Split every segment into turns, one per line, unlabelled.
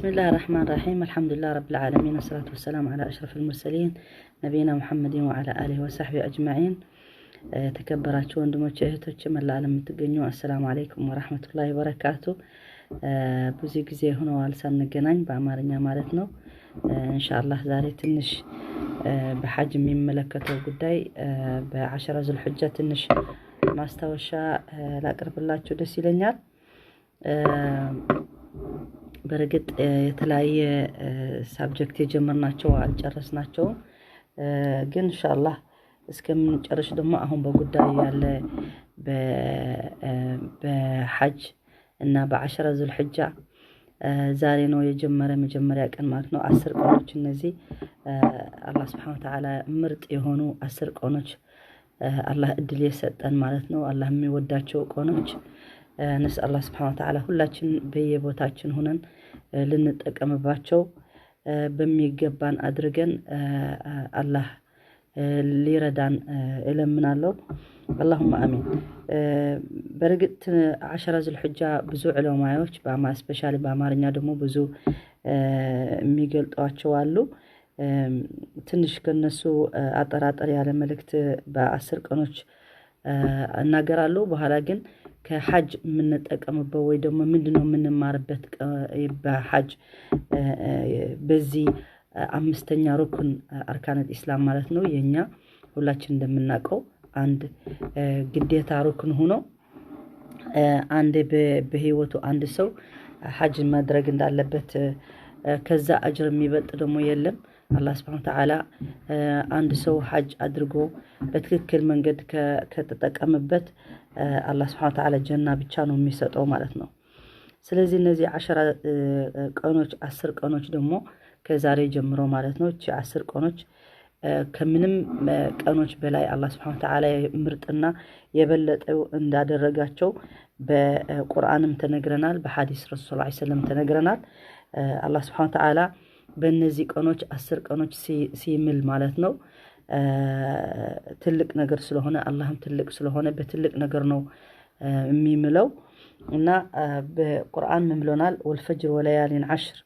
بسم الله الرحمن الرحيم، الحمد لله رب العالمين، والصلاة والسلام على أشرف المرسلين، نبينا محمد وعلى آله وصحبه أجمعين። የተከበራችሁ ወንድሞች እህቶች፣ መላ ዓለም የምትገኙ السلام عليكم ورحمة الله وبركاته። ብዙ ጊዜ ሆነዋል ሳንገናኝ በአማርኛ ማለት ነው። ኢንሻአላህ ዛሬ ትንሽ በሐጅ የሚመለከተው ጉዳይ በ10 ዙልሕጃ ትንሽ ማስታወሻ ላቅርብላችሁ ደስ ይለኛል። በእርግጥ የተለያየ subject የጀመርናቸው አልጨረስናቸውም፣ ግን ኢንሻአላህ እስከምንጨርስ ደግሞ አሁን በጉዳዩ ያለ በሐጅ እና በ10 ዙልሕጃ ዛሬ ነው የጀመረ መጀመሪያ ቀን ማለት ነው። 10 ቀኖች እነዚህ አላህ سبحانه وتعالى ምርጥ የሆኑ 10 ቀኖች አላህ እድል የሰጠን ማለት ነው። አላህ የሚወዳቸው ቀኖች نسأل الله سبحانه وتعالى ሁላችን በየቦታችን ሆነን ልንጠቀምባቸው በሚገባን አድርገን አላህ ሊረዳን እለምናለሁ። اللهم آمين። በእርግጥ 10 ዙልሕጃ ብዙ ዑለማዎች specially በአማርኛ ደግሞ ብዙ የሚገልጧቸው አሉ። ትንሽ ከነሱ አጠራጠር ያለ መልእክት በ10 ቀኖች እናገራለሁ። በኋላ ግን ከሐጅ የምንጠቀምበት ወይ ደግሞ ምንድነው የምንማርበት በሐጅ በዚህ አምስተኛ ركن أركان الإسلام ማለት ነው። የኛ ሁላችን እንደምናውቀው አንድ ግዴታ ركن ሆኖ አንድ በህይወቱ አንድ ሰው ሐጅ ማድረግ እንዳለበት፣ ከዛ አጅር የሚበልጥ ደግሞ የለም። አላህ سبحانه وتعالى አንድ ሰው ሐጅ አድርጎ በትክክል መንገድ ከተጠቀመበት አላህ سبحانه وتعالى ጀና ብቻ ነው የሚሰጠው ማለት ነው። ስለዚህ እነዚህ 10 ቀኖች፣ 10 ቀኖች ደግሞ ከዛሬ ጀምሮ ማለት ነው። እቺ 10 ቀኖች ከምንም ቀኖች በላይ አላህ سبحانه وتعالى ምርጥና የበለጠው እንዳደረጋቸው በቁርአንም ተነግረናል፣ በሐዲስ ረሱል ዐለይሂ ሰላም ተነግረናል። አላህ سبحانه وتعالى በእነዚህ ቀኖች 10 ቀኖች ሲምል ማለት ነው ትልቅ ነገር ስለሆነ፣ አላህም ትልቅ ስለሆነ በትልቅ ነገር ነው የሚምለው። እና በቁርአን ምን ብሎናል? والفجر وليال عشر።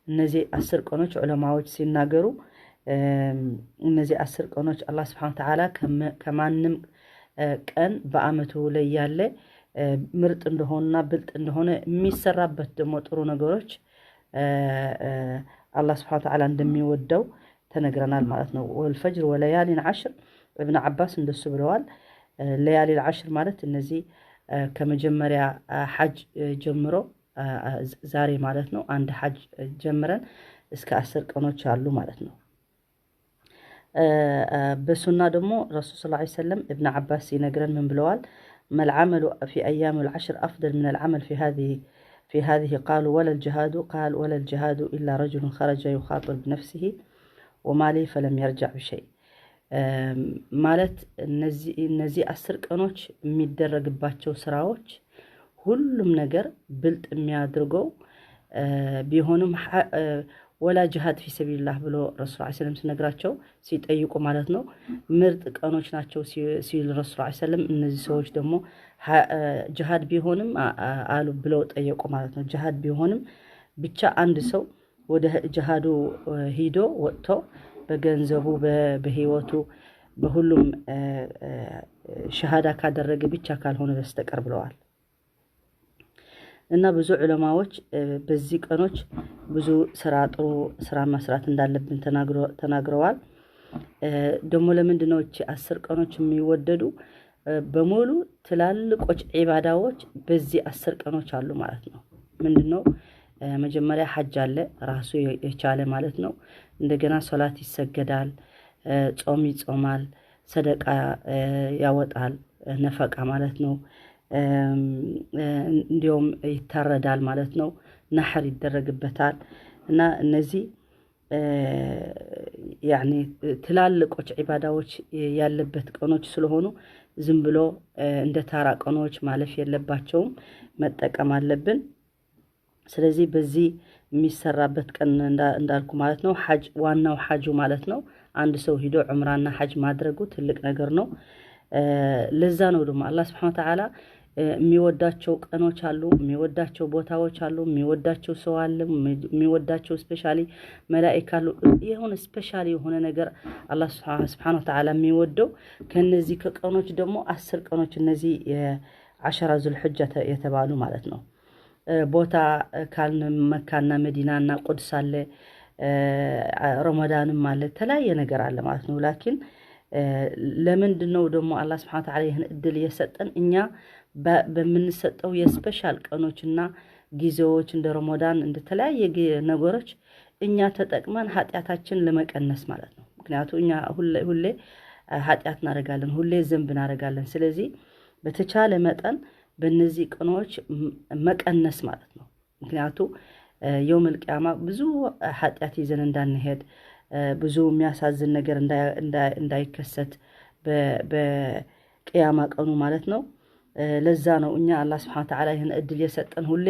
እነዚህ 10 ቀኖች ዑለማዎች ሲናገሩ እነዚህ 10 ቀኖች አላህ سبحانه وتعالى ከማንም ቀን በአመቱ ላይ ያለ ምርጥ እንደሆነና ብልጥ እንደሆነ፣ የሚሰራበት ደግሞ ጥሩ ነገሮች አላህ سبحانه وتعالى እንደሚወደው ተነግረናል ማለት ነው። والفجر وليال عشر እብን ዓባስ እንደሱ ብለዋል። ليالي العشر ማለት እነዚህ ከመጀመሪያ ሐጅ ጀምሮ ዛሬ ማለት ነው አንድ ሐጅ ጀምረን እስከ 10 ቀኖች አሉ ማለት ነው። በሱና ደግሞ ረሱል صلى الله عليه وسلم እብን ዓባስ ሲነግረን ምን ብለዋል? ما العمل في أيام العشر أفضل من العمل في هذه؟ قالوا: ولا الجهاد؟ قال: ولا الجهاد إلا رجل خرج يخاطر بنفسه وماله فلم يرجع بشيء። ማለት እነዚህ 10 ቀኖች የሚደረግባቸው ስራዎች ሁሉም ነገር ብልጥ የሚያድርገው ቢሆንም ولا جهاد في سبيل الله ብሎ ረሱል ዐለይሂ ሰላም ሲነግራቸው ሲጠይቁ ማለት ነው ምርጥ ቀኖች ናቸው ሲል ረሱል ዐለይሂ ሰላም፣ እነዚህ ሰዎች ደግሞ ጅሃድ ቢሆንም አሉ ብለው ጠየቁ ማለት ነው። ጅሃድ ቢሆንም ብቻ አንድ ሰው ወደ ጅሃዱ ሂዶ ወጥቶ በገንዘቡ፣ በህይወቱ፣ በሁሉም ሸሃዳ ካደረገ ብቻ ካልሆነ በስተቀር ብለዋል። እና ብዙ ዑለማዎች በዚህ ቀኖች ብዙ ስራ ጥሩ ስራ መስራት እንዳለብን ተናግረዋል። ደግሞ ለምንድን ነው እቺ 10 ቀኖች የሚወደዱ? በሙሉ ትላልቆች ዒባዳዎች በዚህ 10 ቀኖች አሉ ማለት ነው። ምንድን ነው? መጀመሪያ ሐጅ አለ ራሱ የቻለ ማለት ነው። እንደገና ሶላት ይሰገዳል፣ ጾም ይጾማል፣ ሰደቃ ያወጣል፣ ነፈቃ ማለት ነው። እንዲሁም ይታረዳል ማለት ነው። نحر ይደረግበታል። እና እነዚህ يعني ትላልቆች ዒባዳዎች ያለበት ቀኖች ስለሆኑ ዝም ብሎ እንደ ታራ ቀኖች ማለፍ የለባቸውም፣ መጠቀም አለብን። ስለዚህ በዚህ የሚሰራበት ቀን እንዳልኩ ማለት ነው ሐጅ ዋናው ሐጁ ማለት ነው። አንድ ሰው ሂዶ ዑምራና ሐጅ ማድረጉ ትልቅ ነገር ነው። ለዛ ነው ደግሞ አላህ سبحانه وتعالى የሚወዳቸው ቀኖች አሉ፣ የሚወዳቸው ቦታዎች አሉ፣ የሚወዳቸው ሰው አለ፣ የሚወዳቸው specially መላኢካ አሉ። የሆነ specially የሆነ ነገር አላህ سبحانه وتعالى የሚወደው ከነዚህ ከቀኖች ደግሞ 10 ቀኖች እነዚህ የዓሸራ ዙልሕጃ የተባሉ ማለት ነው። ቦታ ካልን መካና መዲናና ቁድስ አለ፣ ረመዳንም አለ፣ የተለያየ ነገር አለ ማለት ነው። لكن ለምንድን ነው ደግሞ አላህ سبحانه وتعالى ይህን እድል የሰጠን? እኛ በምንሰጠው የ special ቀኖችና ጊዜዎች እንደ ረመዳን እንደተለያየ ነገሮች እኛ ተጠቅመን ኃጢአታችን ለመቀነስ ማለት ነው። ምክንያቱ እኛ ሁሌ ኃጢአት እናደርጋለን፣ ሁሌ ذنب እናደርጋለን። ስለዚህ በተቻለ መጠን በእነዚህ ቀኖች መቀነስ ማለት ነው። ምክንያቱ يوم القيامة ብዙ ኃጢአት ይዘን እንዳንሄድ፣ ብዙ የሚያሳዝን ነገር እንዳይከሰት በቅያማ ቀኑ ማለት ነው። ለዛ ነው እኛ አላህ سبحانه وتعالى ይህን እድል የሰጠን ሁሌ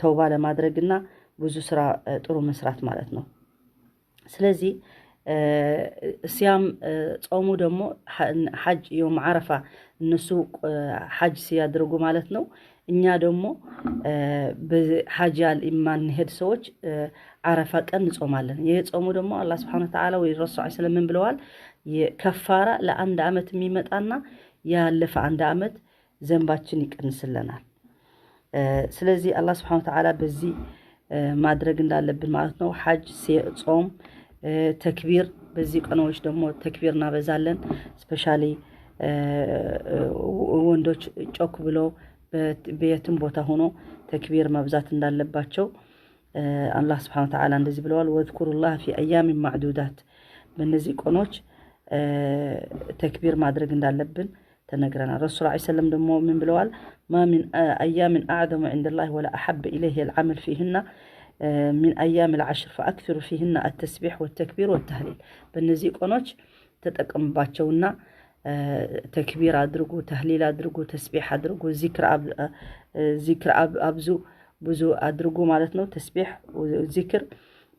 ተውባ ለማድረግና ብዙ ስራ ጥሩ መስራት ማለት ነው። ስለዚህ صيام ጾሙ ደግሞ ሐጅ يوم ዓረፋ እነሱ ሐጅ ሲያደርጉ ማለት ነው። እኛ ደግሞ በሐጅ የማንሄድ ሰዎች ዓረፋ ቀን እንጾማለን። ይህ ጾሙ ደግሞ አላህ سبحانه وتعالى ወይ ረሱል ሰለላሁ ምን ብለዋል? ከፋራ ለአንድ ዓመት የሚመጣና ያለፈ አንድ ዓመት ዘንባችን ይቀንስልናል። ስለዚህ አላህ سبحانه وتعالى በዚህ ማድረግ እንዳለብን ማለት ነው። ሐጅ፣ ጾም፣ ተክቢር፣ በዚህ ቀኖች ደግሞ ተክቢር እናበዛለን። Specially ወንዶች ጮክ ብሎ በየትም ቦታ ሆኖ ተክቢር ማብዛት እንዳለባቸው አላህ سبحانه وتعالى እንደዚህ ብለዋል። واذكروا الله في أيام معدودات፣ በእነዚህ ቀኖች ተክቢር ማድረግ እንዳለብን ተነግረናል። ረሱል ዐለይሂ ሰላም ደግሞ ምን ብለዋል? ما من أيام أعظم عند الله ولا أحب إليه العمل فيهن من أيام العشر فأكثروا فيهن التسبيح والتكبير والتهليل። በእነዚህ ቀኖች ተጠቀሙባቸውና ተክቢር አድርጉ፣ ተህሊል አድርጉ፣ ተስቢሕ አድርጉ፣ ዚክር አብዙ፣ ብዙ አድርጉ ማለት ነው። ተስቢሕ ዚክር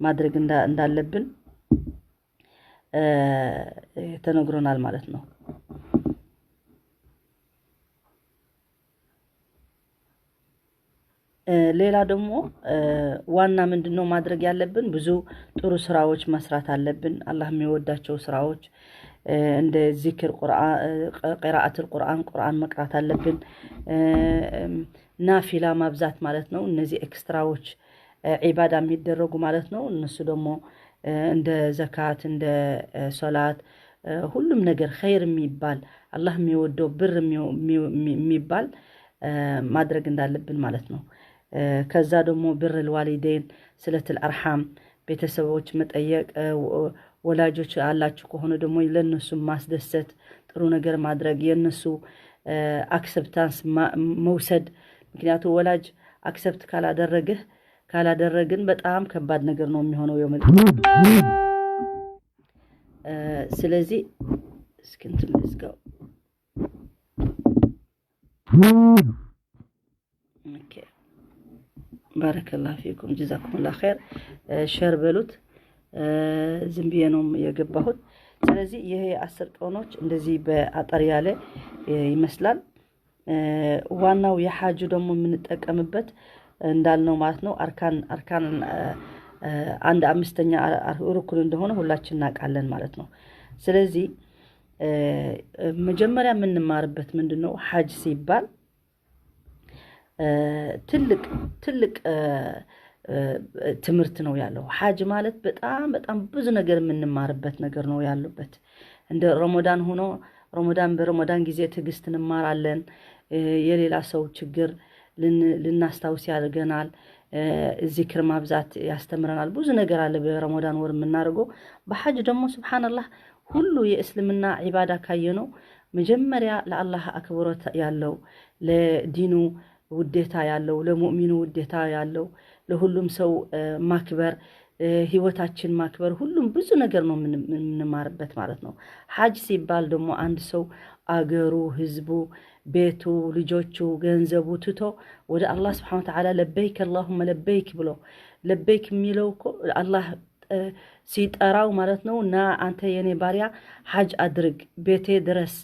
ማድረግ እንዳለብን ተነግሮናል ማለት ነው። ሌላ ደግሞ ዋና ምንድነው ማድረግ ያለብን? ብዙ ጥሩ ስራዎች መስራት አለብን። አላህ የሚወዳቸው ስራዎች እንደ ዚክር፣ ቂራአቱል ቁርአን፣ ቁርአን መቅራት አለብን። ናፊላ ማብዛት ማለት ነው። እነዚህ extra ዎች ዒባዳ የሚደረጉ ማለት ነው። እነሱ ደግሞ እንደ ዘካት፣ እንደ ሶላት፣ ሁሉም ነገር ኸይር የሚባል አላህ የሚወደው ብር የሚባል ማድረግ እንዳለብን ማለት ነው። ከዛ ደግሞ بر الوالدين፣ صلة الأرحام፣ ቤተሰቦች መጠየቅ፣ ወላጆች አላችሁ ከሆነ ደግሞ ለነሱ ማስደሰት፣ ጥሩ ነገር ማድረግ፣ የነሱ acceptance መውሰድ። ምክንያቱ ወላጅ accept ካላደረግን በጣም ከባድ ነገር ነው የሚሆነው። ስለዚህ እስኪ እንትን ልዝጋው። Okay፣ بارك الله فيكم جزاكم الله خير። Share በሉት። ዝም ብዬ ነው የገባሁት። ስለዚህ ይሄ 10 ቀኖች እንደዚህ በአጠር ያለ ይመስላል። ዋናው የሐጁ ደግሞ የምንጠቀምበት እንዳልነው ማለት ነው። አርካን አንድ አምስተኛ ሩክን እንደሆነ ሁላችን እናውቃለን ማለት ነው። ስለዚህ መጀመሪያ የምንማርበት ምንድነው? ሐጅ ሲባል ትልቅ ትልቅ ትምህርት ነው ያለው። ሐጅ ማለት በጣም በጣም ብዙ ነገር የምንማርበት ነገር ነው ያሉበት። እንደ ረመዳን ሆኖ ረመዳን በረመዳን ጊዜ ትዕግስት እንማራለን። የሌላ ሰው ችግር ልናስታውስ ያደርገናል። ዚክር ማብዛት ያስተምረናል። ብዙ ነገር አለ በረመዳን ወር የምናደርገው። በሐጅ ደግሞ ሱብሃንአላህ ሁሉ የእስልምና ዒባዳ ካየነው መጀመሪያ ለአላህ አክብሮት ያለው፣ ለዲኑ ውዴታ ያለው፣ ለሙእሚኑ ውዴታ ያለው፣ ለሁሉም ሰው ማክበር፣ ህይወታችን ማክበር፣ ሁሉም ብዙ ነገር ነው የምንማርበት ማለት ነው። ሐጅ ሲባል ደግሞ አንድ ሰው አገሩ፣ ህዝቡ፣ ቤቱ፣ ልጆቹ፣ ገንዘቡ ትቶ ወደ አላህ سبحانه وتعالى لبيك اللهم لبيك ብሎ፣ لبيك የሚለው እኮ አላህ ሲጠራው ማለት ነው። ና አንተ የኔ ባሪያ ሐጅ አድርግ፣ ቤቴ ድረስ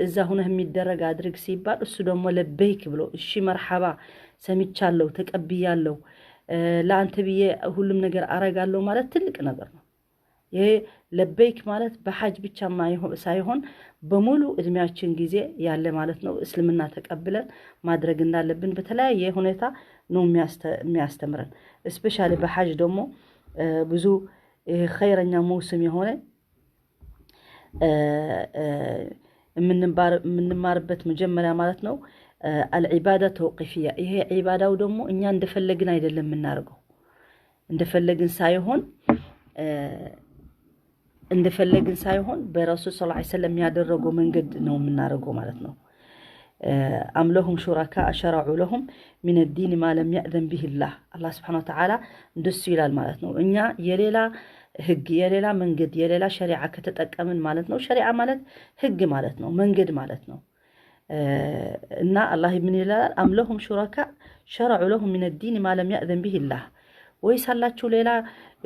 እዛ ሁነህ የሚደረግ አድርግ ሲባል እሱ ደግሞ لبيك ብሎ እሺ مرحبا ሰምቻለሁ፣ ተቀብያለሁ፣ ለአንተ ብዬ ሁሉም ነገር አረጋለሁ ማለት ትልቅ ነገር ነው። ይሄ لبيك ማለት በሐጅ ብቻ ሳይሆን በሙሉ እድሜያችን ጊዜ ያለ ማለት ነው። እስልምና ተቀብለን ማድረግ እንዳለብን በተለያየ ሁኔታ ነው የሚያስተምረን። Especially በሐጅ ደግሞ ብዙ ኸይረኛ موسم የሆነ የምንማርበት መጀመሪያ ማለት ነው። العبادة توقيفية። ይሄ ዒባዳው ደግሞ እኛ እንደፈለግን አይደለም የምናደርገው፣ እንደፈለግን ሳይሆን በረሱል صلى الله عليه وسلم ያደረገው መንገድ ነው የምናደርገው ማለት ነው። أم لهم شركاء شرعوا لهم من الدين ما لم يأذن به الله። አላህ سبحانه وتعالى እንደሱ ይላል ማለት ነው። እኛ የሌላ ህግ፣ የሌላ መንገድ፣ የሌላ ሸሪዓ ከተጠቀምን ማለት ነው። ሸሪዓ ማለት ህግ ማለት ነው፣ መንገድ ማለት ነው። እና አላህ ምን ይላል? أم لهم شركاء شرعوا لهم من الدين ما لم يأذن به الله። ወይስ አላቸው ሌላ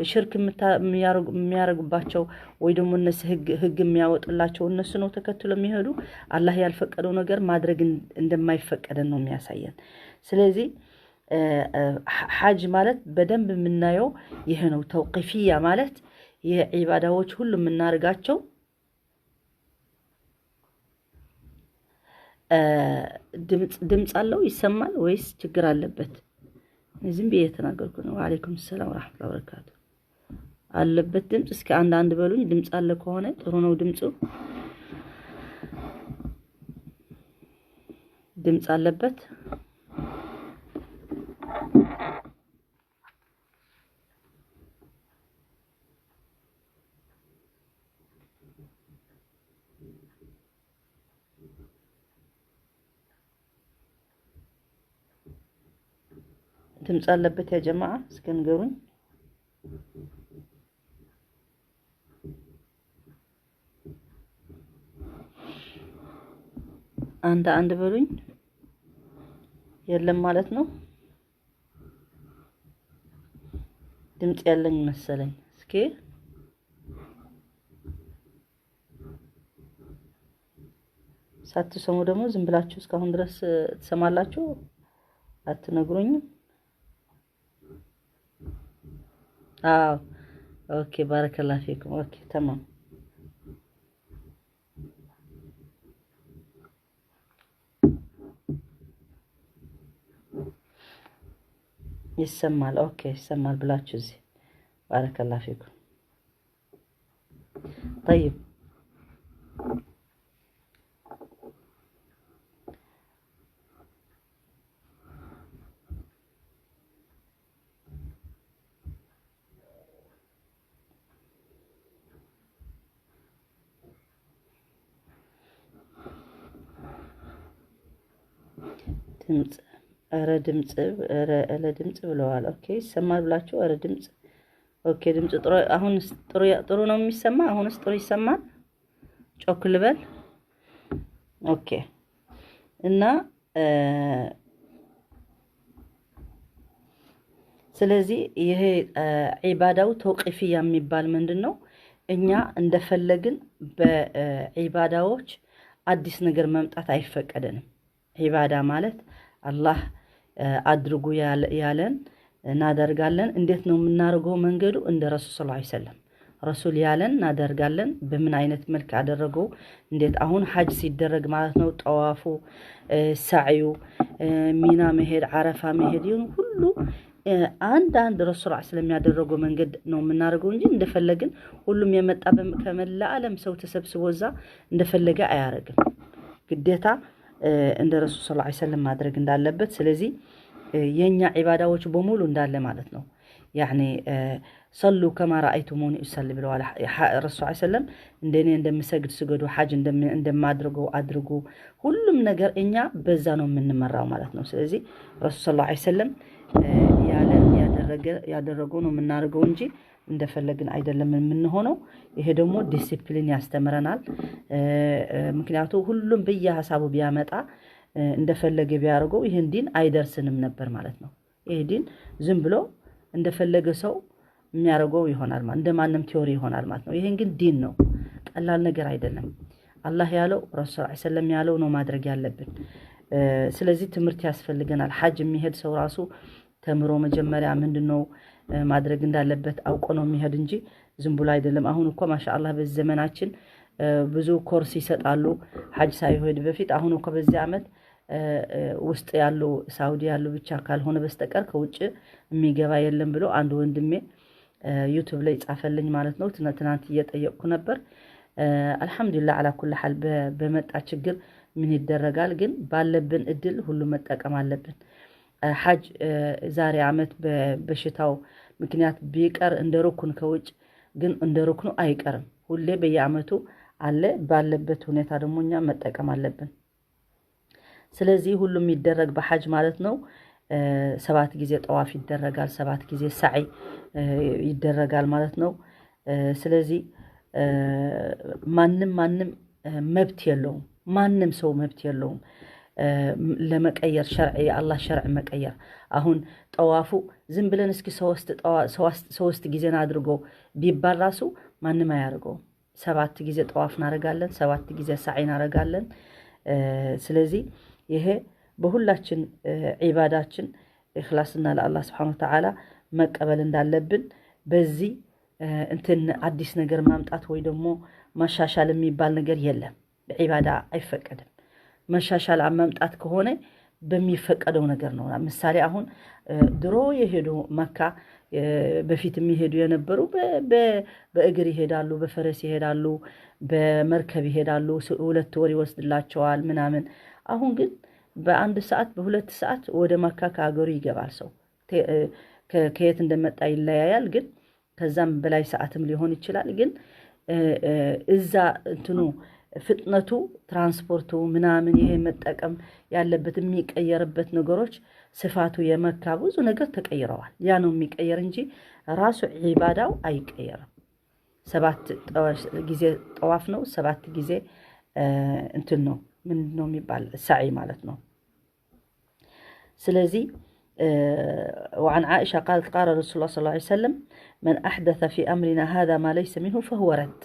ሽርክ የሚያደርጉባቸው ወይ ደግሞ እነሱ ህግ የሚያወጡላቸው እነሱ ነው ተከትሎ የሚሄዱ? አላህ ያልፈቀደው ነገር ማድረግ እንደማይፈቀደን ነው የሚያሳየን። ስለዚህ ሐጅ ማለት በደንብ የምናየው ይህ ነው። توقيفية ማለት ይህ ዒባዳዎች ሁሉ የምናደርጋቸው ድምፅ አለው፣ ይሰማል ወይስ ችግር አለበት? ዝም ብዬ የተናገርኩ ነው። وعليكم السلام ورحمة الله وبركاته። አለበት ድምፅ? እስኪ አንድ አንድ በሉኝ። ድምፅ አለ ከሆነ ጥሩ ነው። ድምፅ አለበት። ድምፅ አለበት يا جماعة፣ እስኪ ንገሩኝ። አንድ አንድ በሉኝ። የለም ማለት ነው። ድምፅ ያለኝ መሰለኝ። እስኪ ሳትሰሙ ደግሞ ዝም ብላችሁ እስካሁን ድረስ ትሰማላችሁ፣ አትነግሩኝም? አዎ okay፣ بارك الله فيكم። Okay تمام። ይሰማል። Okay ይሰማል ብላችሁ እዚህ بارك الله فيكم። طيب፣ ድምፅ ኧረ ድምፅ ኧረ ኧረ ድምፅ ብለዋል። Okay ይሰማል ብላችሁ ኧረ ድምፅ። Okay ድምፅ ጥሩ፣ አሁንስ ጥሩ ጥሩ ነው የሚሰማ። አሁንስ ጥሩ ይሰማል። ጮክ ልበል። Okay እና ስለዚህ ይሄ ዒባዳው توقيفية የሚባል ምንድን ነው? እኛ እንደፈለግን በዒባዳዎች አዲስ ነገር መምጣት አይፈቀደንም። ዒባዳ ማለት አላህ አድርጉ ያለን እናደርጋለን። እንዴት ነው የምናደርገው? መንገዱ እንደ ረሱል صلى الله عليه وسلم፣ ረሱል ያለን እናደርጋለን። በምን አይነት መልክ አደረገው? እንዴት አሁን ሐጅ ሲደረግ ማለት ነው፣ ጠዋፉ፣ ሳዕዩ፣ ሚና መሄድ፣ ዓረፋ መሄድ፣ ይሁን ሁሉ አንድ አንድ ረሱል ስለሚያደረገው መንገድ ነው የምናደርገው እንጂ እንደፈለግን ሁሉም የመጣ ከመላ ዓለም ሰው ተሰብስቦ እዛ እንደፈለገ አያደርግም። ግዴታ እንደ ረሱል صلى الله عليه وسلم ማድረግ እንዳለበት። ስለዚህ የኛ ዒባዳዎች በሙሉ እንዳለ ማለት ነው። يعني صلوا كما رأيتموني أصلي ብለዋል ረሱል ሰለም። እንደኔ እንደምሰግድ ስገዱ፣ ሐጅ እንደማድርገው አድርጉ። ሁሉም ነገር እኛ በዛ ነው የምንመራው ማለት ነው። ስለዚህ ረሱል صلى الله عليه وسلم ያለን ያደረገው ነው የምናደርገው እንጂ እንደፈለግን አይደለም የምንሆነው። ይሄ ደግሞ ዲሲፕሊን ያስተምረናል። ምክንያቱ ሁሉም በየሀሳቡ ቢያመጣ፣ እንደፈለገ ቢያደርገው ይህን ዲን አይደርስንም ነበር ማለት ነው። ይህ ዲን ዝም ብሎ እንደፈለገ ሰው የሚያደርገው ይሆናል ማለት እንደ ማንም theory ይሆናል ማለት ነው። ይሄን ግን ዲን ነው፣ ቀላል ነገር አይደለም። አላህ ያለው ረሱል ዐለይሂ ወሰለም ያለው ነው ማድረግ ያለብን። ስለዚህ ትምህርት ያስፈልገናል። ሐጅ የሚሄድ ሰው ራሱ ተምሮ መጀመሪያ ምንድነው ማድረግ እንዳለበት አውቆ ነው የሚሄድ እንጂ ዝም ብሎ አይደለም። አሁን እኮ ማሻአላህ በዚህ ዘመናችን ብዙ ኮርስ ይሰጣሉ ሐጅ ሳይሄድ በፊት። አሁን እኮ በዚህ ዓመት ውስጥ ያሉ ሳውዲ ያሉ ብቻ ካልሆነ በስተቀር ከውጭ የሚገባ የለም ብሎ አንድ ወንድሜ ዩቲዩብ ላይ ጻፈልኝ ማለት ነው። ትናንት እየጠየቅኩ ነበር። አልሐምዱሊላህ على كل حال በመጣ ችግር ምን ይደረጋል? ግን ባለብን እድል ሁሉ መጠቀም አለብን። ሐጅ ዛሬ ዓመት በበሽታው ምክንያት ቢቀር እንደ ሩኩን ከውጭ ግን እንደ ሩክኑ አይቀርም። ሁሌ በየዓመቱ አለ። ባለበት ሁኔታ ደግሞ እኛ መጠቀም አለብን። ስለዚህ ሁሉም የሚደረግ በሐጅ ማለት ነው። 7 ጊዜ ጠዋፍ ይደረጋል፣ 7 ጊዜ ሳዒ ይደረጋል ማለት ነው። ስለዚህ ማንም መብት የለውም፣ ማንም ሰው መብት የለውም ለመቀየር ሸርዕ የአላህ ሸርዕ መቀየር። አሁን ጠዋፉ ዝም ብለን እስኪ 3 ጊዜ አድርጎ ቢባል ራሱ ማንም አያደርገውም። 7 ጊዜ ጠዋፍ እናደርጋለን፣ 7 ጊዜ ሳዒ እናደርጋለን። ስለዚህ ይሄ በሁላችን ዒባዳችን ኢኽላስና ለአላህ Subhanahu Wa Ta'ala መቀበል እንዳለብን በዚህ እንትን አዲስ ነገር ማምጣት ወይ ደግሞ ማሻሻል የሚባል ነገር የለም። በዒባዳ አይፈቀድም። መሻሻል ማምጣት ከሆነ በሚፈቀደው ነገር ነው። ምሳሌ አሁን ድሮ የሄዱ መካ በፊት የሚሄዱ የነበሩ በእግር ይሄዳሉ፣ በፈረስ ይሄዳሉ፣ በመርከብ ይሄዳሉ። 2 ወር ይወስድላቸዋል ምናምን። አሁን ግን በአንድ ሰዓት በ2 ሰዓት ወደ መካ ከሀገሩ ይገባል ሰው። ከየት እንደመጣ ይለያያል፣ ግን ከዛም በላይ ሰዓትም ሊሆን ይችላል። ግን እዛ እንትኑ ፍጥነቱ ትራንስፖርቱ ምናምን ይሄ መጠቀም ያለበት የሚቀየርበት ነገሮች ስፋቱ የመካ ብዙ ነገር ተቀይረዋል። ያ ነው የሚቀየር እንጂ ራሱ ዒባዳው አይቀየርም። 7 ጊዜ ጠዋፍ ነው፣ 7 ጊዜ እንትን ነው ምንድነው የሚባል ሳዒ ማለት ነው። ስለዚህ وعن عائشة قالت قال رسول الله صلى الله عليه وسلم من أحدث في أمرنا هذا ما ليس منه فهو رد።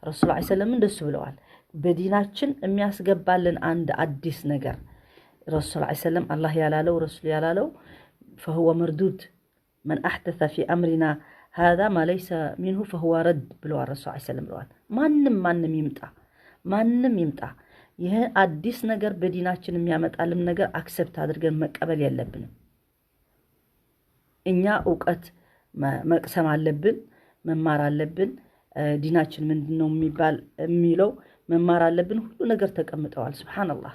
ረሱል صلى الله عليه وسلم እንደሱ ብለዋል። በዲናችን የሚያስገባልን አንድ አዲስ ነገር ረሱል صلى الله عليه وسلم አላህ ያላለው ረሱል ያላለው فهو مردود من أحدث في أمرنا هذا ما ليس منه فهو رد ብለዋል ረሱል صلى الله عليه وسلم ብለዋል። ማንም ይምጣ ማንም ይምጣ ይሄ አዲስ ነገር በዲናችን የሚያመጣልን ነገር accept አድርገን መቀበል የለብንም። እኛ ዕውቀት መቅሰም አለብን፣ መማር አለብን። ዲናችን ምንድነው የሚባል የሚለው መማር አለብን። ሁሉ ነገር ተቀምጠዋል። ሱብሃንአላህ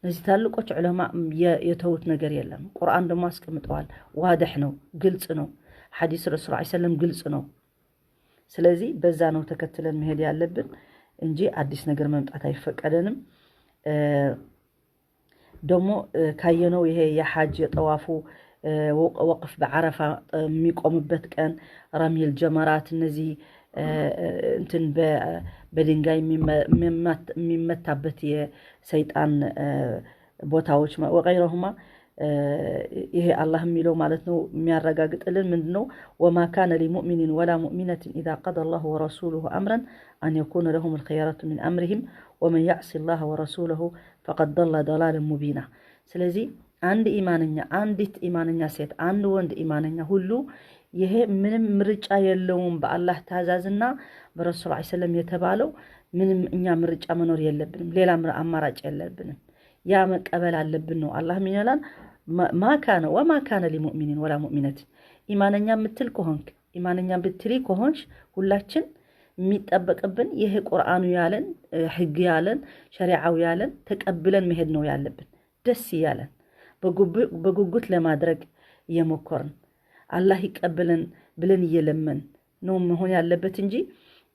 እነዚህ ታልቆች ዑለማ የተውት ነገር የለም። ቁርአን ደግሞ አስቀምጠዋል። ዋድህ ነው፣ ግልጽ ነው። ሐዲስ ረሱል ዐለይሂ ወሰለም ግልጽ ነው። ስለዚህ በዛ ነው ተከትለን መሄድ ያለብን እንጂ አዲስ ነገር መምጣት አይፈቀደንም። ደግሞ ካየነው ይሄ የሐጅ የጠዋፉ ወቅፍ በዓረፋ የሚቆምበት ቀን ረሚል ጀመራት እነዚህ እንትን በድንጋይ የሚመታበት የሰይጣን ቦታዎች ወገይረሁማ ይሄ አላህ የሚለው ማለት ነው የሚያረጋግጥልን ምንድነው? ወማ ካነ ሊሙእሚኒን ወላ ሙእሚነትን ኢዛ ቀደ አላሁ ወረሱሉሁ አምረን አን የኩነ ለሁም الخيرة من أمرهم ومن يعص الله ورسوله فقد ضل ضلالا مبينا። ስለዚህ አንድ ኢማንኛ አንዲት ኢማንኛ ሴት አንድ ወንድ ኢማንኛ ሁሉ ይሄ ምንም ምርጫ የለውም። በአላህ ታዛዝና በረሱል ዐለይሂ ወሰለም የተባለው ምንም እኛ ምርጫ መኖር የለብንም። ሌላ አማራጭ የለብንም። ያ መቀበል አለብን ነው። አላህ ምን ይላል? ማካነ ወማ ካነ ሊሙእሚኒን ወላ ሙእሚነት። ኢማንኛ ምትል ከሆንክ ኢማንኛ ብትሊ ከሆንሽ ሁላችን የሚጠበቅብን ይሄ ቁርአኑ ያለን ህግ ያለን ሸሪዓው ያለን ተቀብለን መሄድ ነው ያለብን። ደስ ያለን በጉጉት ለማድረግ እየሞከርን አላህ ይቀበለን ብለን እየለመን ነው መሆን ያለበት እንጂ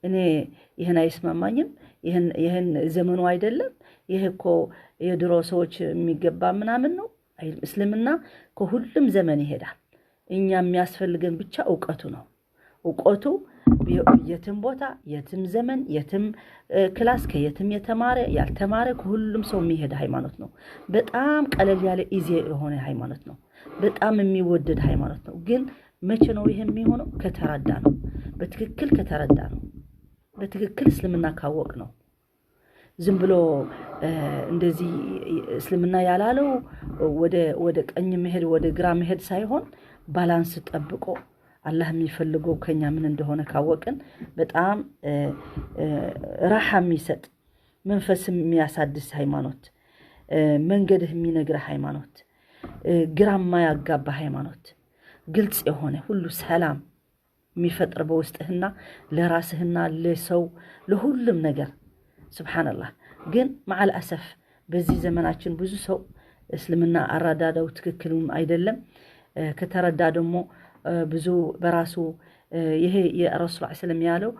እኔ ይሄን አይስማማኝም፣ ይሄን ዘመኑ አይደለም፣ ይሄ እኮ የድሮ ሰዎች የሚገባ ምናምን ነው አይልም። እስልምና ከሁሉም ዘመን ይሄዳል። እኛ የሚያስፈልገን ብቻ ዕውቀቱ ነው። ዕውቀቱ የትም ቦታ የትም ዘመን የትም class ከየትም የተማረ ያልተማረ ከሁሉም ሰው የሚሄድ ሃይማኖት ነው። በጣም ቀለል ያለ easy የሆነ ሃይማኖት ነው። በጣም የሚወደድ ሃይማኖት ነው። ግን መቼ ነው ይሄ የሚሆነው? ከተረዳ ነው። በትክክል ከተረዳ ነው። በትክክል እስልምና ካወቅ ነው። ዝም ብሎ እንደዚህ እስልምና ያላለው ወደ ቀኝ መሄድ ወደ ግራ መሄድ ሳይሆን balance ጠብቆ አላህ የሚፈልገው ከኛ ምን እንደሆነ ካወቅን በጣም راحة የሚሰጥ፣ መንፈስ የሚያሳድስ ሃይማኖት፣ መንገድህ የሚነግርህ ሃይማኖት፣ ግራ የማያጋባ ሃይማኖት፣ ግልጽ የሆነ ሁሉ ሰላም የሚፈጥር በውስጥህና ለራስህና ለሰው ለሁሉም ነገር። سبحان الله። ግን مع الأسف በዚህ ዘመናችን ብዙ ሰው እስልምና አረዳዳው ትክክልም አይደለም። ከተረዳ ደግሞ ብዙ በራሱ ይሄ የረሱል سلم ያለው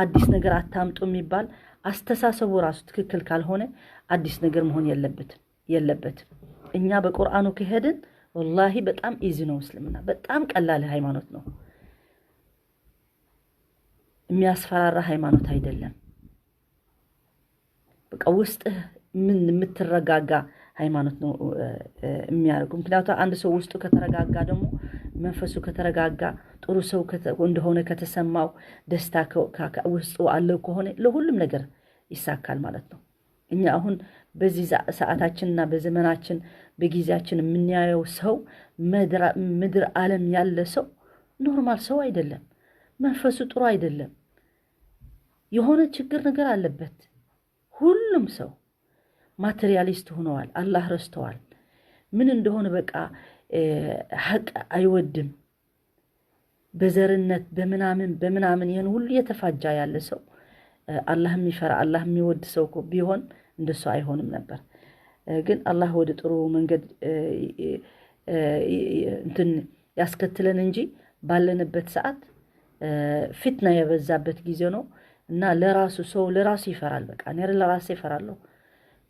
አዲስ ነገር አታምጡ የሚባል አስተሳሰቡ ራሱ ትክክል ካልሆነ አዲስ ነገር መሆን የለበትም። እኛ በቁርአኑ ከሄድን والله በጣም easy ነው እስልምና፣ በጣም ቀላል ሃይማኖት ነው። የሚያስፈራራ ሃይማኖት አይደለም። በቃ ውስጥህ ምን የምትረጋጋ ሃይማኖት ነው የሚያደርጉ። ምክንያቱም አንድ ሰው ውስጡ ከተረጋጋ ደግሞ፣ መንፈሱ ከተረጋጋ፣ ጥሩ ሰው እንደሆነ ከተሰማው፣ ደስታ ውስጡ አለው ከሆነ ለሁሉም ነገር ይሳካል ማለት ነው። እኛ አሁን በዚህ ሰዓታችንና በዘመናችን በጊዜያችን የምናየው ሰው፣ ምድር ዓለም ያለ ሰው normal ሰው አይደለም። መንፈሱ ጥሩ አይደለም። የሆነ ችግር ነገር አለበት። ሁሉም ሰው materialist ሆነዋል። አላህ ረስተዋል። ምን እንደሆነ በቃ ሐቅ አይወድም። በዘርነት በምናምን በምናምን ይህን ሁሉ እየተፋጃ ያለ ሰው፣ አላህ የሚፈራ፣ አላህ የሚወድ ሰው ቢሆን እንደሱ አይሆንም ነበር። ግን አላህ ወደ ጥሩ መንገድ እንትን ያስከትለን እንጂ ባለንበት ሰዓት ፊትና የበዛበት ጊዜ ነው እና ለራሱ ሰው ለራሱ ይፈራል። በቃ እኔ ለራሴ ይፈራለሁ።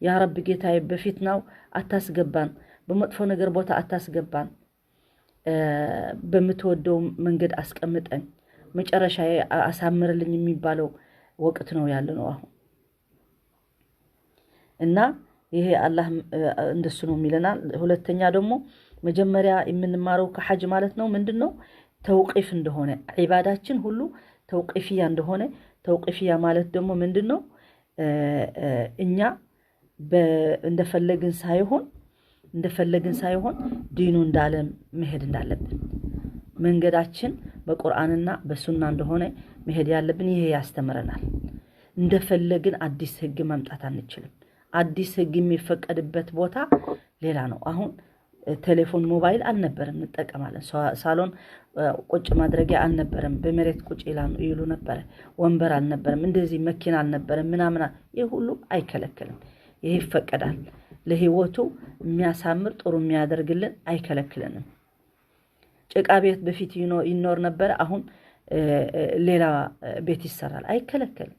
يا ربي ጌታዬ፣ በፊትናው አታስገባን፣ በመጥፎ ነገር ቦታ አታስገባን፣ በምትወደው መንገድ አስቀምጠኝ፣ መጨረሻ አሳምርልኝ የሚባለው ወቅት ነው ያለ ነው አሁን። እና ይሄ አላህ እንደሱ ነው የሚለናል። ሁለተኛ ደግሞ መጀመሪያ የምንማረው ከሐጅ ማለት ነው ምንድን ነው? توقيف እንደሆነ፣ ዒባዳችን ሁሉ توقيفية እንደሆነ። توقيفية ማለት ደግሞ ምንድን ነው? እኛ እንደፈለግን ሳይሆን ዲኑ እንዳለ መሄድ እንዳለብን፣ መንገዳችን በቁርአንና በሱና እንደሆነ መሄድ ያለብን ይሄ ያስተምረናል። እንደፈለግን አዲስ ህግ ማምጣት አንችልም። አዲስ ህግ የሚፈቀድበት ቦታ ሌላ ነው። አሁን ቴሌፎን ሞባይል አልነበረም፣ እንጠቀማለን። ሳሎን ቁጭ ማድረጊያ አልነበረም፣ በመሬት ቁጭ ይሉ ነበረ። ወንበር አልነበረም፣ እንደዚህ መኪና አልነበረም፣ ምናምን። ይህ ሁሉ አይከለክልም። ይሄ ይፈቀዳል። ለህይወቱ የሚያሳምር፣ ጥሩ የሚያደርግልን አይከለክልንም። ጭቃ ቤት በፊት ይኖር ነበረ። አሁን ሌላ ቤት ይሰራል፣ አይከለከልም።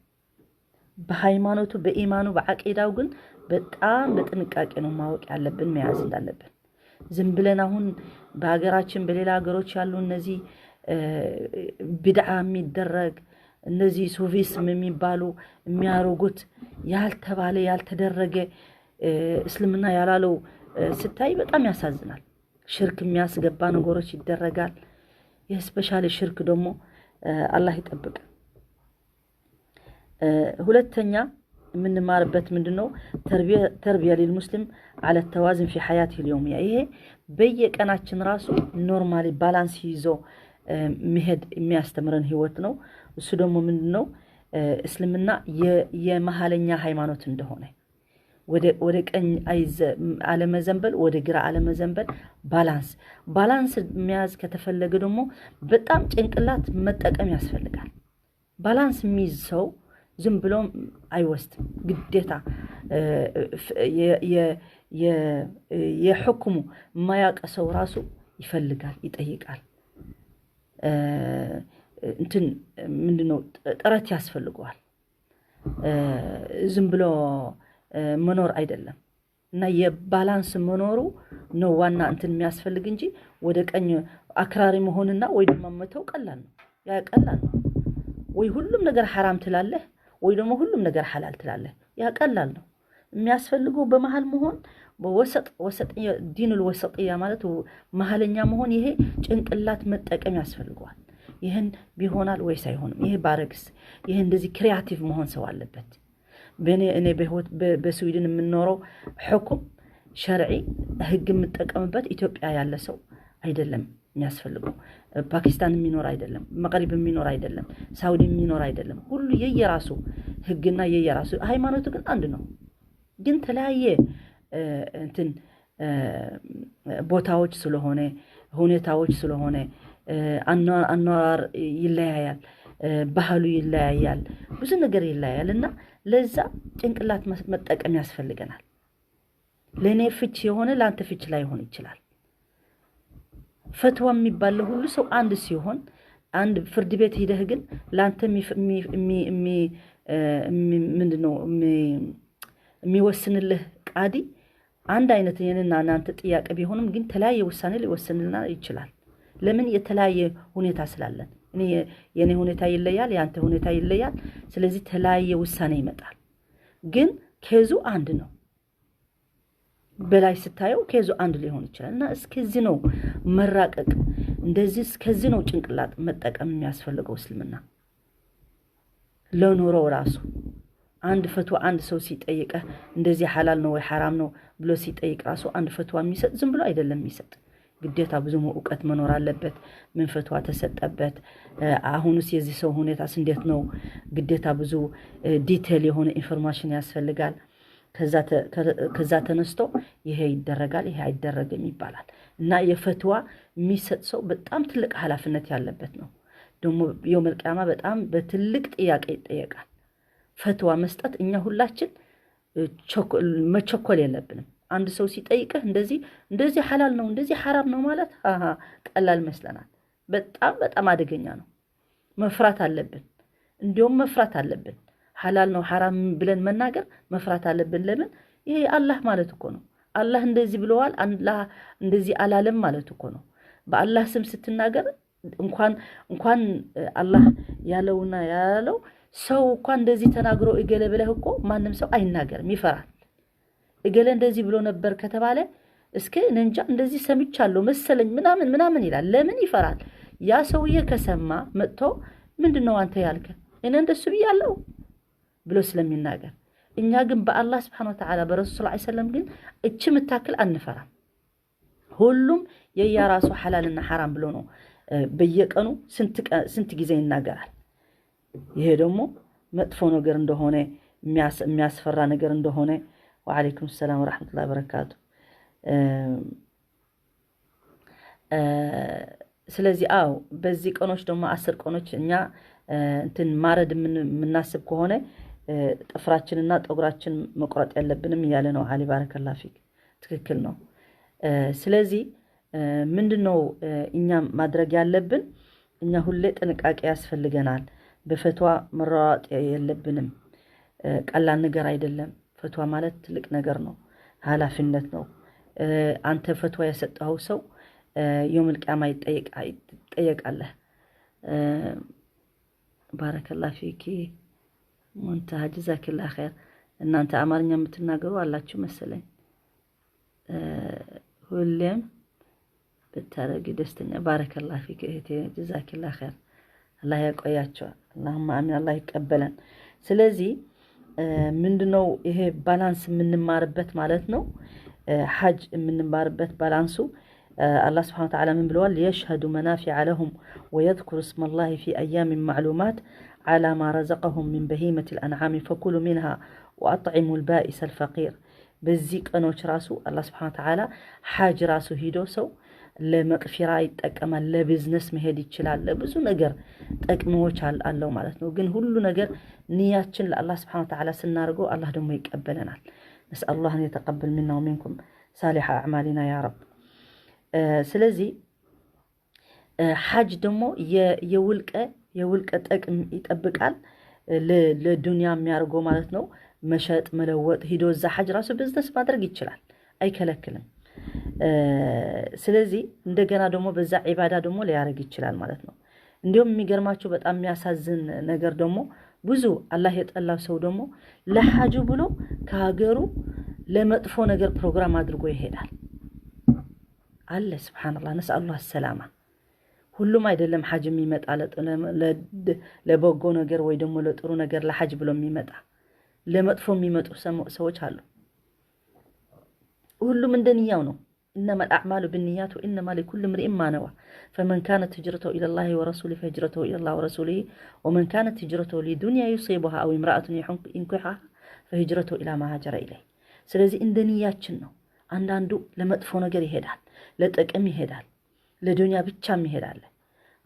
በሃይማኖቱ፣ በኢማኑ፣ በዓቂዳው ግን በጣም በጥንቃቄ ነው ማወቅ ያለብን፣ መያዝ እንዳለብን። ዝም ብለን አሁን በሀገራችን በሌላ ሀገሮች ያሉ እነዚህ ቢድዓ የሚደረግ፣ እነዚህ ሱፊስም የሚባሉ የሚያደርጉት ያልተባለ፣ ያልተደረገ፣ እስልምና ያላለው ስታይ በጣም ያሳዝናል። ሽርክ የሚያስገባ ነገሮች ይደረጋል። ይህ specially ሽርክ ደግሞ አላህ ይጠብቅ። ሁለተኛ የምንማርበት ምንድን ነው? تربية للمسلم على التوازن في حياته اليومية። ይሄ በየቀናችን ራሱ normally balance ይዞ መሄድ የሚያስተምረን ህይወት ነው። እሱ ደግሞ ምንድን ነው? እስልምና የመሀለኛ ሃይማኖት እንደሆነ፣ ወደ ቀኝ አለመዘንበል፣ ወደ ግራ አለመዘንበል፣ balance መያዝ ከተፈለገ ደግሞ በጣም ጭንቅላት መጠቀም ያስፈልጋል። Balance የሚይዝ ሰው ዝም ብሎ አይወስድም። ግዴታ የሕክሙ የማያውቅ ሰው ራሱ ይፈልጋል፣ ይጠይቃል። እንትን ምንድነው፣ ጥረት ያስፈልገዋል። ዝም ብሎ መኖር አይደለም እና የ balance መኖሩ ነው ዋና እንትን የሚያስፈልግ እንጂ ወደ ቀኝ አክራሪ መሆንና ወይ ደግሞ መተው ቀላል ነው። ያ ቀላል ነው። ወይ ሁሉም ነገር ሐራም ትላለህ፣ ወይ ደግሞ ሁሉም ነገር ሐላል ትላለህ። ያ ቀላል ነው። የሚያስፈልገው በመሀል መሆን፣ وسط وسط دين الوسطية ማለት መሀለኛ መሆን። ይሄ ጭንቅላት መጠቀም ያስፈልገዋል። ይህን ቢሆናል ወይስ አይሆንም? ይሄ ባረግስ? ይሄ እንደዚህ creative መሆን ሰው አለበት። በእኔ እኔ በህይወት በስዊድን የምኖረው حكم شرعي ህግ የምጠቀምበት ኢትዮጵያ ያለ ሰው አይደለም የሚያስፈልገው። ፓኪስታን የሚኖር አይደለም፣ መቅሪብ የሚኖር አይደለም፣ ሳውዲ የሚኖር አይደለም። ሁሉ የየራሱ ህግና የየራሱ ሃይማኖቱ ግን አንድ ነው። ግን ተለያየ እንትን ቦታዎች ስለሆነ፣ ሁኔታዎች ስለሆነ፣ አኗኗር ይለያያል፣ ባህሉ ይለያያል፣ ብዙ ነገር ይለያያል። እና ለዛ ጭንቅላት መጠቀም ያስፈልገናል። ለእኔ ፍች የሆነ ለአንተ ፍች ላይሆን ይችላል። ፈትዋ የሚባል ለሁሉ ሰው አንድ ሲሆን፣ አንድ ፍርድ ቤት ሂደህ ግን ለአንተ ምንድን ነው የሚወስንልህ ቃዲ አንድ አይነት የኔና እናንተ ጥያቄ ቢሆንም ግን ተለያየ ውሳኔ ሊወስንልና ይችላል። ለምን? የተለያየ ሁኔታ ስላለን። እኔ የኔ ሁኔታ ይለያል፣ የአንተ ሁኔታ ይለያል። ስለዚህ ተለያየ ውሳኔ ይመጣል። ግን case ኡ አንድ ነው። በላይ ስታየው case ኡ አንድ ሊሆን ይችላል። እና እስከዚህ ነው መራቀቅ፣ እንደዚህ እስከዚህ ነው ጭንቅላት መጠቀም የሚያስፈልገው እስልምና ለኑሮው ራሱ። አንድ ፈትዋ አንድ ሰው ሲጠይቀህ እንደዚህ ሐላል ነው ወይ ሐራም ነው ብሎ ሲጠይቅ ራሱ አንድ ፈትዋ የሚሰጥ ዝም ብሎ አይደለም የሚሰጥ። ግዴታ ብዙ እውቀት መኖር አለበት። ምን ፈትዋ ተሰጠበት? አሁንስ የዚህ ሰው ሁኔታስ እንዴት ነው? ግዴታ ብዙ detail የሆነ information ያስፈልጋል። ከዛ ተነስቶ ይሄ ይደረጋል፣ ይሄ አይደረግም ይባላል። እና የፈትዋ የሚሰጥ ሰው በጣም ትልቅ ኃላፊነት ያለበት ነው። ደግሞ يوم القيامة በጣም በትልቅ ጥያቄ ይጠየቃል። ፈትዋ መስጠት እኛ ሁላችን መቸኮል የለብንም። አንድ ሰው ሲጠይቅህ እንደዚህ እንደዚህ ሐላል ነው፣ እንደዚህ ሐራም ነው ማለት ቀላል ይመስለናል። በጣም በጣም አደገኛ ነው። መፍራት አለብን። እንዲሁም መፍራት አለብን። ሐላል ነው ሐራም ብለን መናገር መፍራት አለብን። ለምን? ይሄ አላህ ማለት እኮ ነው። አላህ እንደዚህ ብለዋል፣ አላህ እንደዚህ አላለም ማለት እኮ ነው። በአላህ ስም ስትናገር እንኳን አላህ ያለውና ያላለው ሰው እንኳን እንደዚህ ተናግሮ እገሌ ብለህ እኮ ማንም ሰው አይናገርም፣ ይፈራል። እገሌ እንደዚህ ብሎ ነበር ከተባለ እስከ እንጃ እንደዚህ ሰምቻለሁ መሰለኝ ምናምን ምናምን ይላል። ለምን ይፈራል? ያ ሰውዬ ከሰማ መጥቶ ምንድን ነው አንተ ያልከ፣ እኔ እንደሱ ብያለሁ ብሎ ስለሚናገር። እኛ ግን በአላህ سبحانه وتعالى በረሱል صلى الله عليه وسلم ግን እች ምታክል አንፈራም። ሁሉም የየራሱ ሐላልና ሐራም ብሎ ነው በየቀኑ ስንት ጊዜ ይናገራል። ይሄ ደግሞ መጥፎ ነገር እንደሆነ፣ የሚያስፈራ ነገር እንደሆነ። وعليكم السلام ورحمة الله وبركاته። ስለዚህ አዎ በዚህ ቀኖች ደግሞ 10 ቀኖች እኛ እንትን ማረድ የምናስብ ከሆነ ጥፍራችንና ጠጉራችን መቁረጥ ያለብንም እያለ ነው አሊ። بارك الله فيك፣ ትክክል ነው። ስለዚህ ምንድን ነው እኛ ማድረግ ያለብን? እኛ ሁሌ ጥንቃቄ ያስፈልገናል። በፈትዋ መሯሯጥ የለብንም። ቀላል ነገር አይደለም። ፈትዋ ማለት ትልቅ ነገር ነው፣ ኃላፊነት ነው። አንተ ፈትዋ የሰጠኸው ሰው يوم القيامة ይጠየቃለህ። بارك الله فيك ሙንተሃ جزاك الله خير። እናንተ አማርኛ የምትናገሩ አላችሁ መሰለኝ። ሁሌም ብታረጊ ደስተኛ። بارك الله فيك እህቴ፣ جزاك الله خير። አላህ ያቆያቸዋል። اللهم آمين፣ አላህ ይቀበለን። ስለዚህ ምንድነው ይሄ balance የምንማርበት ማለት ነው። ሐጅ የምንማርበት balance ኡ አላህ سبحانه وتعالى ምን ብለዋል? ليشهدوا منافع لهم ويذكروا اسم الله في أيام معلومات على ما رزقهم من بهيمة الأنعام فكلوا منها وأطعموا البائس الفقير። በዚህ ቀኖች ራሱ አላህ سبحانه وتعالى ሐጅ ራሱ ሂዶ ሰው ለመቅፊራ ይጠቀማል፣ ለቢዝነስ መሄድ ይችላል፣ ለብዙ ነገር ጠቅሞች አለው ማለት ነው። ግን ሁሉ ነገር ንያችን ለአላህ سبحانه وتعالى ስናደርገው አላህ ደግሞ ይቀበለናል። نسأل الله أن يتقبل منا ومنكم صالح أعمالنا يا رب። ስለዚህ ሐጅ ደግሞ የውልቀ ጥቅም ይጠብቃል። ለዱንያ የሚያደርገው ማለት ነው። መሸጥ መለወጥ ሂዶ እዛ ሐጅ ራሱ ቢዝነስ ማድረግ ይችላል፣ አይከለክልም። ስለዚህ እንደገና ደግሞ በዛ ዒባዳ ደግሞ ሊያደርግ ይችላል ማለት ነው። እንዲሁም የሚገርማቸው በጣም የሚያሳዝን ነገር ደግሞ ብዙ አላህ የጠላው ሰው ደግሞ ለሐጁ ብሎ ከሀገሩ ለመጥፎ ነገር ፕሮግራም አድርጎ ይሄዳል አለ። سبحان الله፣ نسأل الله السلامة። ሁሉም አይደለም ሐጅ የሚመጣ ለበጎ ነገር ወይ ደግሞ ለጥሩ ነገር ለሐጅ ብሎ የሚመጣ። ለመጥፎ የሚመጡ ሰዎች አሉ። ሁሉም እንደ ንያው ነው። إنما الأعمال بالنيات وإنما لكل امرئ ما نوى فمن كانت هجرته إلى الله ورسوله فهجرته إلى الله ورسوله ومن كانت هجرته لدنيا يصيبها أو امرأة ينكحها فهجرته إلى ما هاجر إليه። ስለዚህ እንደ ንያችን ነው። አንዳንዱ ለመጥፎ ነገር ይሄዳል፣ ለጥቅም ይሄዳል፣ ለዱንያ ብቻ ይሄዳል።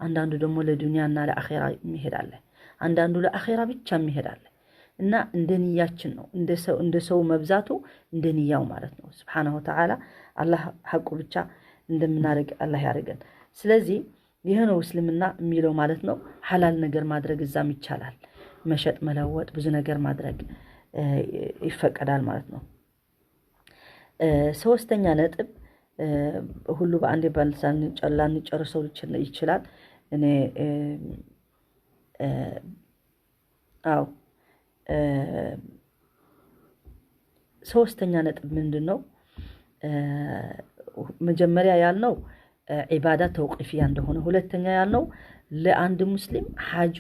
አንዳንዱ ደግሞ ለዱንያና ለአኼራ ይሄዳል። አንዳንዱ ለአኼራ ብቻ ይሄዳል። እና እንደ ንያችን ነው። እንደ ሰው መብዛቱ እንደ ንያው ማለት ነው። سبحانه وتعالى አላህ ሐቁ ብቻ እንደምናደርግ አላህ ያደርገን። ስለዚህ ይህ ነው እስልምና የሚለው ማለት ነው። ሐላል ነገር ማድረግ እዛም ይቻላል። መሸጥ፣ መለወጥ፣ ብዙ ነገር ማድረግ ይፈቀዳል ማለት ነው። ሶስተኛ ነጥብ፣ ሁሉ በአንዴ ላንጨርሰው ይችላል። እኔ አዎ፣ ሶስተኛ ነጥብ ምንድን ነው? መጀመሪያ ያልነው ዒባዳ توقيفية እንደሆነ፣ ሁለተኛ ያልነው ለአንድ ሙስሊም ሐጁ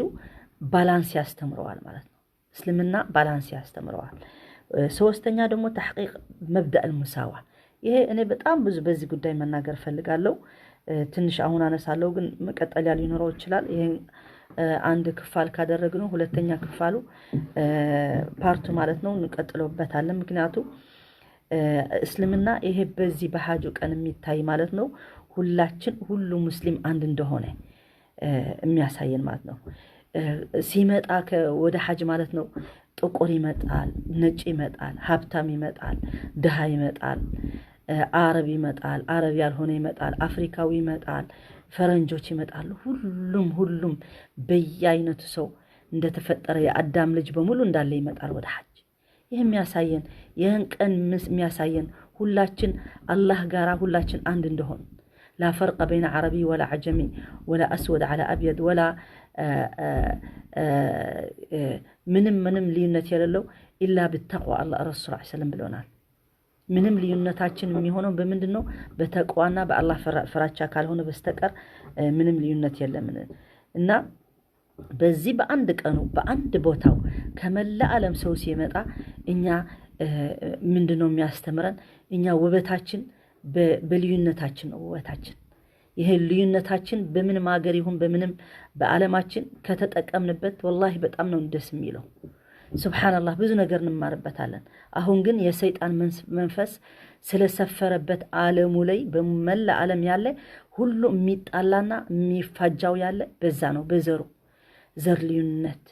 balance ያስተምረዋል ማለት ነው። እስልምና balance ያስተምረዋል። ሶስተኛ ደግሞ تحقيق مبدأ المساواة። ይሄ እኔ በጣም ብዙ በዚህ ጉዳይ መናገር እፈልጋለሁ። ትንሽ አሁን አነሳለሁ፣ ግን መቀጠያ ሊኖረው ይችላል። ይሄን አንድ ክፋል ካደረግነው ሁለተኛ ክፋሉ part ኡ ማለት ነው እንቀጥለበታለን። ምክንያቱ እስልምና ይሄ በዚህ በሐጁ ቀን የሚታይ ማለት ነው ሁላችን ሁሉ ሙስሊም አንድ እንደሆነ የሚያሳየን ማለት ነው። ሲመጣ ወደ ሐጅ ማለት ነው ጥቁር ይመጣል፣ ነጭ ይመጣል፣ ሀብታም ይመጣል፣ ድሃ ይመጣል፣ አረብ ይመጣል፣ አረብ ያልሆነ ይመጣል፣ አፍሪካዊ ይመጣል፣ ፈረንጆች ይመጣሉ። ሁሉም ሁሉም በየአይነቱ ሰው እንደተፈጠረ የአዳም ልጅ በሙሉ እንዳለ ይመጣል ወደ ሐጅ። ይህ የሚያሳየን፣ ይህን ቀን የሚያሳየን ሁላችን አላህ ጋራ ሁላችን አንድ እንደሆን፣ لا فرق بين عربي ولا عجمي ولا أسود على أبيض ولا ምንም ምንም ልዩነት የሌለው إلا بالتقوى አላህ ረሱል ሰለም ብሎናል። ምንም ልዩነታችን የሚሆነው በምንድን ነው? በተቅዋና በአላህ ፍራቻ ካልሆነ በስተቀር ምንም ልዩነት የለም። እና በዚህ በአንድ ቀኑ በአንድ ቦታው ከመላ ዓለም ሰው ሲመጣ እኛ ምንድን ነው የሚያስተምረን? እኛ ውበታችን በልዩነታችን ነው ውበታችን። ይሄ ልዩነታችን በምንም ሀገር ይሁን በምንም በዓለማችን ከተጠቀምንበት ወላሂ በጣም ነው ደስ የሚለው። ሱብሓነላህ፣ ብዙ ነገር እንማርበታለን። አሁን ግን የሰይጣን መንፈስ ስለሰፈረበት ዓለሙ ላይ በመላ ዓለም ያለ ሁሉ የሚጣላና የሚፋጃው ያለ በዛ ነው፣ በዘሩ ዘር ልዩነት፣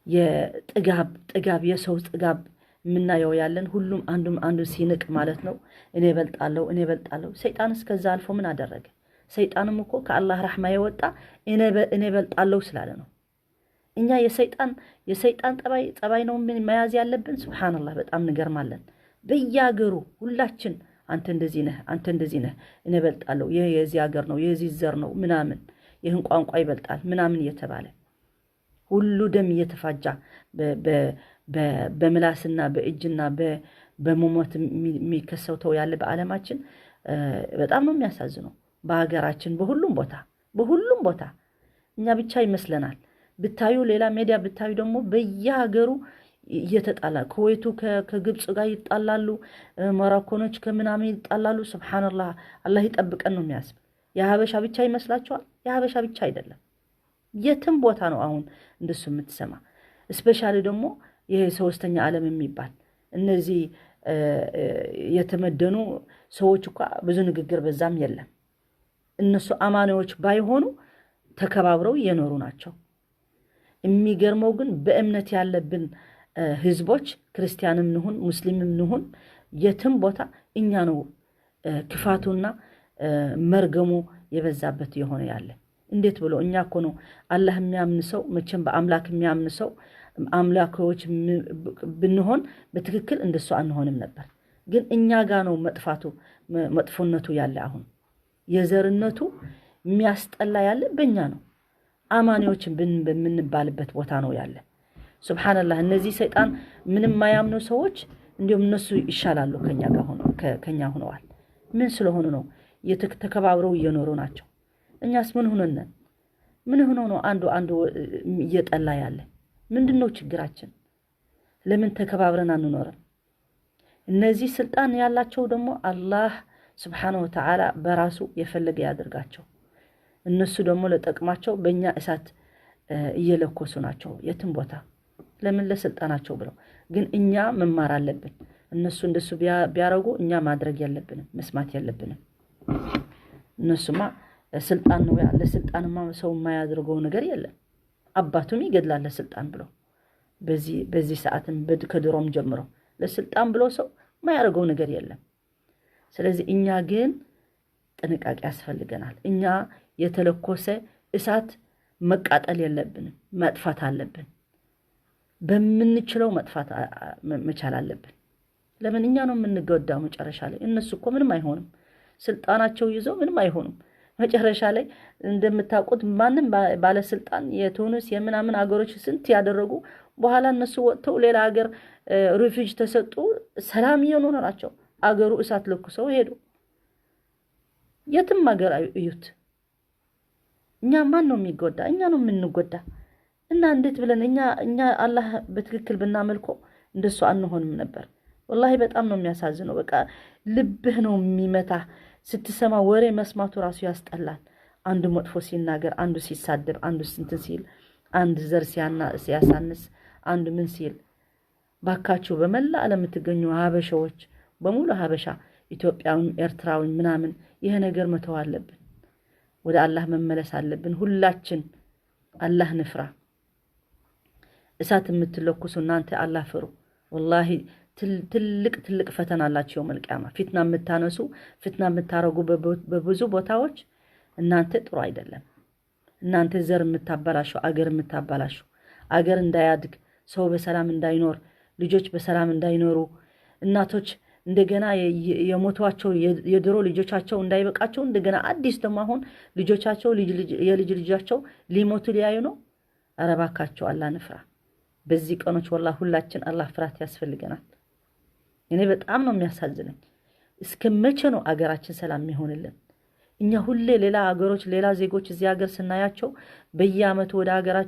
የጥጋብ ጥጋብ የሰው ጥጋብ የምናየው ያለን ሁሉም አንዱም አንዱ ሲንቅ ማለት ነው። እኔ እበልጣለሁ፣ እኔ እበልጣለሁ። ሰይጣን እስከዛ አልፎ ምን አደረገ? ሰይጣንም እኮ ከአላህ ረሕማ የወጣ እኔ እበልጣለሁ ስላለ ነው። እኛ የሰይጣን ጠባይ ነው ምን መያዝ ያለብን። ሱብሓነላህ፣ በጣም እንገርማለን። በየሀገሩ ሁላችን አንተ እንደዚህ ነህ፣ አንተ እንደዚህ ነህ፣ እኔ እበልጣለሁ፣ ይህ የዚህ ሀገር ነው፣ የዚህ ዘር ነው ምናምን፣ ይህን ቋንቋ ይበልጣል ምናምን እየተባለ ሁሉ ደም እየተፋጃ በምላስና በእጅና በመሞት የሚከሰተው ያለ በዓለማችን በጣም ነው የሚያሳዝነው። በሀገራችን በሁሉም ቦታ በሁሉም ቦታ እኛ ብቻ ይመስለናል። ብታዩ ሌላ ሜዲያ ብታዩ ደግሞ በየሀገሩ እየተጣላ ኩዌቱ ከግብፅ ጋር ይጣላሉ፣ ሞሮኮኖች ከምናምን ይጣላሉ። ሱብሓነላህ፣ አላህ ይጠብቀን ነው የሚያስብ። የሀበሻ ብቻ ይመስላችኋል? የሀበሻ ብቻ አይደለም። የትም ቦታ ነው አሁን እንደሱ የምትሰማ። Especially ደግሞ ይሄ ሶስተኛ ዓለም የሚባል እነዚህ የተመደኑ ሰዎች እኳ ብዙ ንግግር በዛም የለም። እነሱ አማኒዎች ባይሆኑ ተከባብረው እየኖሩ ናቸው። የሚገርመው ግን በእምነት ያለብን ህዝቦች ክርስቲያንም ንሁን ሙስሊምም ንሁን የትም ቦታ እኛ ነው ክፋቱና መርገሙ የበዛበት የሆነ ያለ። እንዴት ብሎ እኛ እኮ ነው አላህ የሚያምን ሰው፣ መቼም በአምላክ የሚያምን ሰው አምላኮች ብንሆን በትክክል እንደሱ አንሆንም ነበር። ግን እኛ ጋ ነው መጥፋቱ መጥፎነቱ ያለ። አሁን የዘርነቱ የሚያስጠላ ያለ በእኛ ነው። አማኒዎችን በምንባልበት ቦታ ነው ያለ። ሱብሓነላህ፣ እነዚህ ሰይጣን ምንም የማያምኑ ሰዎች እንዲሁም እነሱ ይሻላሉ ከኛ ጋር ከኛ ሆነዋል። ምን ስለሆኑ ነው? ተከባብረው እየኖሩ ናቸው። እኛስ ምን ሆነን ምን ሆኖ ነው አንዱ አንዱ እየጠላ ያለ? ምንድን ነው ችግራችን? ለምን ተከባብረን አንኖርም? እነዚህ ስልጣን ያላቸው ደግሞ አላህ ስብሓነሁ ወተዓላ በራሱ የፈለገ ያደርጋቸው። እነሱ ደግሞ ለጠቅማቸው በእኛ እሳት እየለኮሱ ናቸው የትም ቦታ። ለምን? ለስልጣናቸው ብለው። ግን እኛ መማር አለብን። እነሱ እንደሱ ቢያረጉ እኛ ማድረግ የለብንም፣ መስማት የለብንም። እነሱማ ስልጣን ነው፣ ለስልጣንማ ሰው የማያደርገው ነገር የለም። አባቱም ይገድላል ለስልጣን ብሎ። በዚህ ሰዓትም ከድሮም ጀምሮ ለስልጣን ብሎ ሰው የማያደርገው ነገር የለም። ስለዚህ እኛ ግን ጥንቃቄ ያስፈልገናል። እኛ የተለኮሰ እሳት መቃጠል የለብንም፣ መጥፋት አለብን። በምንችለው መጥፋት መቻል አለብን። ለምን እኛ ነው የምንጎዳው መጨረሻ ላይ። እነሱ እኮ ምንም አይሆንም፣ ስልጣናቸው ይዘው ምንም አይሆኑም። መጨረሻ ላይ እንደምታውቁት ማንም ባለስልጣን የቱኒስ የምናምን አገሮች ስንት ያደረጉ በኋላ እነሱ ወጥተው ሌላ ሀገር refugee ተሰጡ፣ ሰላም እየኖሩ ናቸው። አገሩ እሳት ለኩሰው ሄዱ። የትም ሀገር እዩት። እኛ ማን ነው የሚጎዳ? እኛ ነው የምንጎዳ። እና እንዴት ብለን እኛ አላህ በትክክል ብናመልኮ እንደሱ አንሆንም ነበር። ወላሂ በጣም ነው የሚያሳዝነው። በቃ ልብህ ነው የሚመታ ስትሰማ። ወሬ መስማቱ ራሱ ያስጠላል። አንዱ መጥፎ ሲናገር፣ አንዱ ሲሳደብ፣ አንዱ ስንትን ሲል፣ አንድ ዘር ሲያሳንስ፣ አንዱ ምን ሲል። ባካችሁ በመላ ዓለም የምትገኙ ሀበሻዎች በሙሉ፣ ሀበሻ ኢትዮጵያዊም ኤርትራዊ ምናምን፣ ይሄ ነገር መተው አለብን። ወደ አላህ መመለስ አለብን። ሁላችን አላህ ንፍራ። እሳት የምትለኩሱ እናንተ አላህ ፍሩ። ወላሂ ትልቅ ትልቅ ፈተና አላቸው የውመል ቂያማ። ፊትና የምታነሱ፣ ፊትና የምታረጉ በብዙ ቦታዎች እናንተ ጥሩ አይደለም። እናንተ ዘር የምታበላሹ፣ አገር የምታበላሹ፣ አገር እንዳያድግ፣ ሰው በሰላም እንዳይኖር፣ ልጆች በሰላም እንዳይኖሩ፣ እናቶች እንደገና የሞቷቸው የድሮ ልጆቻቸው እንዳይበቃቸው እንደገና አዲስ ደግሞ አሁን ልጆቻቸው የልጅ ልጃቸው ሊሞቱ ሊያዩ ነው። ኧረ እባካችሁ አላህ ንፍራ። በዚህ ቀኖች ወላ ሁላችን አላህ ፍርሃት ያስፈልገናል። እኔ በጣም ነው የሚያሳዝነኝ። እስከ መቼ ነው አገራችን ሰላም የሚሆንልን? እኛ ሁሌ ሌላ አገሮች፣ ሌላ ዜጎች እዚህ ሀገር ስናያቸው በየአመቱ ወደ ሀገራቸው